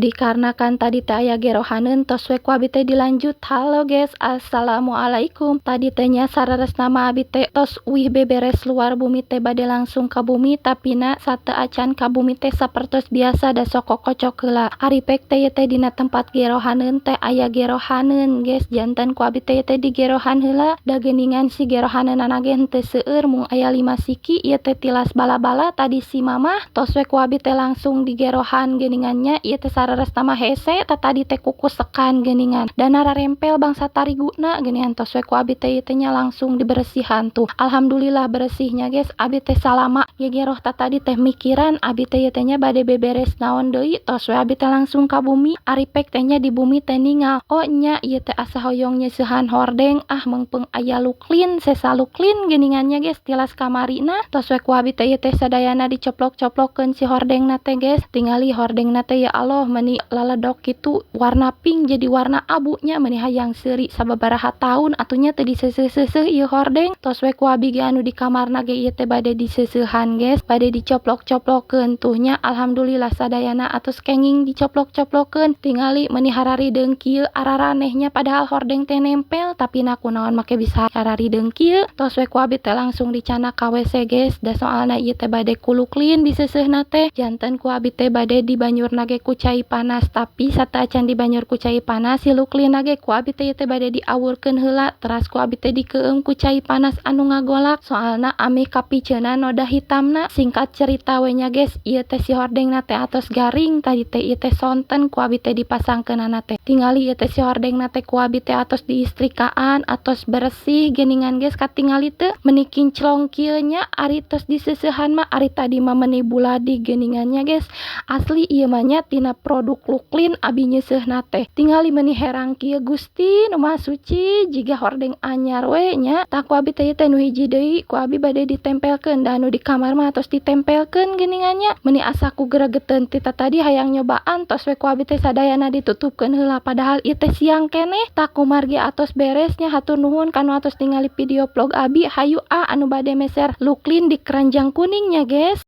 Dikarenakan tadi teh aya gerohaneun, tos we ku abi teh dilanjut. Halo guys, assalamualaikum. Tadi teh nya saleresna mah abi teh tos uih beberes luar bumi teh, bade langsung ka bumi, tapina sateu acan ka bumi teh sapertos biasa da sok kokocok heula. Ari pek teh ieu teh dina tempat gerohaneun teh aya gerohaneun, guys. Janten ku abi teh ieu teh digerohan heula. Da geuningan si gerohaneunana ge henteu seueur, mung aya 5 siki ieu teh tilas bala-bala tadi si mamah. Tos we ku abi teh langsung digerohan geuningan nya. Ieu teh saleresna mah hese tadi teh kukusekan geuningan dan nararempel bangsa tariguna geuningan. Tos we ku abi teh ieu teh nya langsung diberesihan tuh. Alhamdulillah beresihnya, guys. Abi teh salama gegeroh tadi teh mikiran abi teh ieu teh nya bade beberes naon deui. Tos we abi teh langsung ka bumi. Ari pek teh nya di bumi teh ningal, oh nya, ieu teh asa hoyong nyeusehan hordeng ah, meungpeung aya luklin, sesa luklin geuningan nya, guys, tilas kamarina. Tos we ku abi teh ieu teh sadayana dicoplok-coplokeun si hordengna teh, guys. Tingali hordengna teh, ya Allah, meni laledok kitu, warna pink jadi warna abu nya. Meni hayang seuri, sababaraha taun atuh nya teu diseuseuh-seuseuh ieu hordeng. Tos we ku abi ge anu di kamarna ge ieu teh bade diseuseuhan, guys, bade dicoplok-coplokeun tuh nya. Alhamdulillah sadayana atos kenging dicoplok-coplokeun. Tingali meni hararideung kieu, araraneh nya, padahal hordeng teh nempel, tapi na kunaon make bisa hararideung kieu. Tos we ku abi teh langsung dicandak ka WC, guys, da soalna ieu teh bade ku luklin diseuseuna teh. Janten ku abi teh bade dibanyurna ge ku cai panas, tapi sateuacan dibanyur ku cai panas, si luklinna ge ku abi teh ieu teh bade diawurkeun heula, teras ku abi teh dikeueum ku cai panas anu ngagolak, soalna ameh kapiceunna noda hitamna. Singkat cerita we nya, guys, ieu teh si hordengna teh atos garing. Tadi teh ieu teh sonten ku abi teh dipasangkeunana teh. Tingali ieu teh si hordengna teh ku abi teh atos diistrikaan, atos beresih geuningan, guys. Katingali teu, meni kinclong kieu nya ari tos diseusehan mah? Ari tadi mah meni buladi geuningan nya, guys. Asli ieu mah nya tina produk luklin abi nyeuseuhna teh. Tingali meni herang kieu, Gusti nu Maha Suci, jiga hordeng anyar we nya. Tah, ku abi teh ieu teh nu hiji deui ku abi bade ditempelkeun, da anu di kamar mah atos ditempelkeun geuningan nya. Meni asa ku gregeteun ti tadi hayang nyobaan. Tos we ku abi teh sadayana ditutupkeun heula, padahal ieu teh siang keneh. Tah, kumargi atos beres nya, hatur nuhun kanu atos ningali video vlog abi. Hayu ah, anu bade meser luklin di keranjang kuning nya, guys.